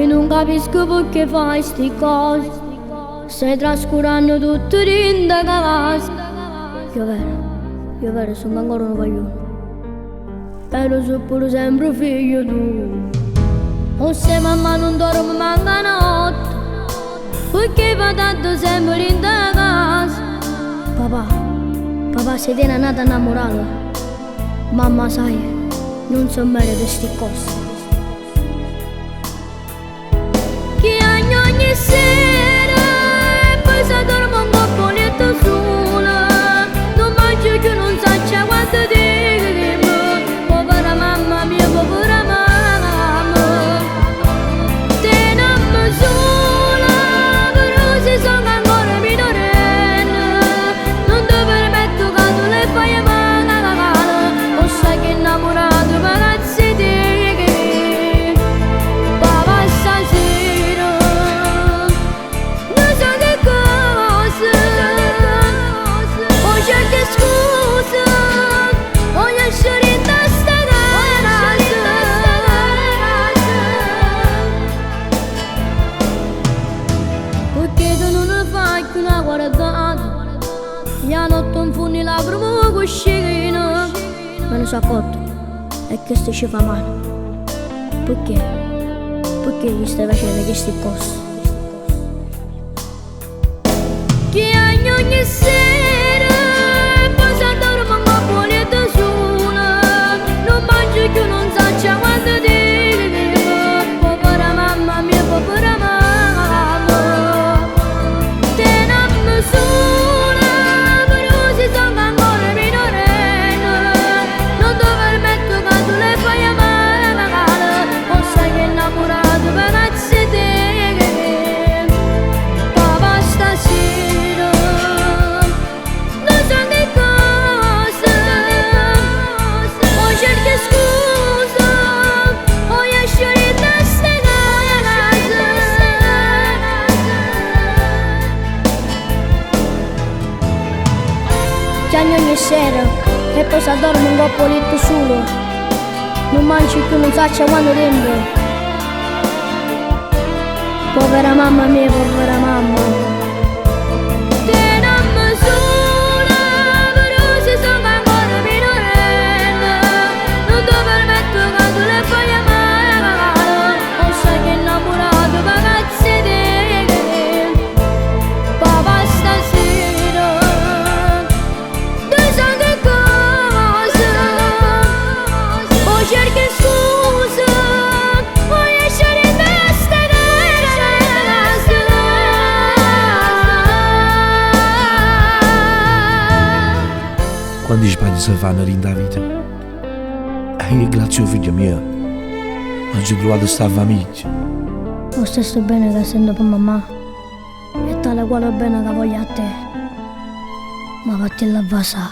Io nun capisco pecché fai 'sti cose. Stai trascuranno tutto dint' 'a casa. È overo, è overo, songo ancora nu guaglione. Però so' pure sempre figlio tuo. O ssaje mammà nun dormo manco 'a notte. Pecché va tanto sempre dint' 'a casa. Papà, papà si tiene a n'ata 'nnammurata. Mamma saje, nun se merita 'sti cose. Chiagne ogni sera e poi s'addorme 'ncopp' 'o lietto sulo. Nun mangia cchiù, nun saccio 'a quanto tiempo. Povera mamma mia, povera mamma. Tenemme sola, però si songo ancora minorenne. Nun te permetto ca tu le faje male. O ssaje che 'nnammurato pazzo 'e te. Papà stasera nun so che cosa. O cerco scusa, o jesce dint' 'a 'sta casa. Pecché tu nun fai cchiù na guardata? E 'a notte 'nfunno 'e lacrime cuscino. Me ne so' accorto e chesto ce fa male. Pecché? Pecché lle stai facenno chesti cose? Chiagne ogni sera e poi s'addorme 'ncopp' 'o lietto sulo. Nun mangia cchiù, nun saccio 'a quanto tiempo. Povera mamma mia, povera mamma. Tenemme sola, però si songo ancora minorenne. Nun te permetto ca tu le faje male. O ssaje che 'nnammurato pazzo 'e te. Papà stasera nun so che cosa. O cerco scusa, o jesce dint' 'a 'sta casa. Chiagne ogni sera e poi s'addorme 'ncopp' 'o lietto sulo. Nun mangia cchiù, nun saccio 'a quanto tiempo. Povera mamma mia, povera mamma. Tenemme sola, però si songo ancora minorenne. Nun te permetto ca tu le faje male. O ssaje che 'nnammurato pazzo 'e te. Papà stasera nun so che cosa. O cerco scusa, o jesce dint' 'a 'sta casa. Quanti sbagli se fanno dint' 'a vita. E io grazie 'o figlio mio aggio truvato 'sta famiglia. O stesso bene che sento pe' mammà è tale quale bene ca voglio a te. Ma vattille a vasà.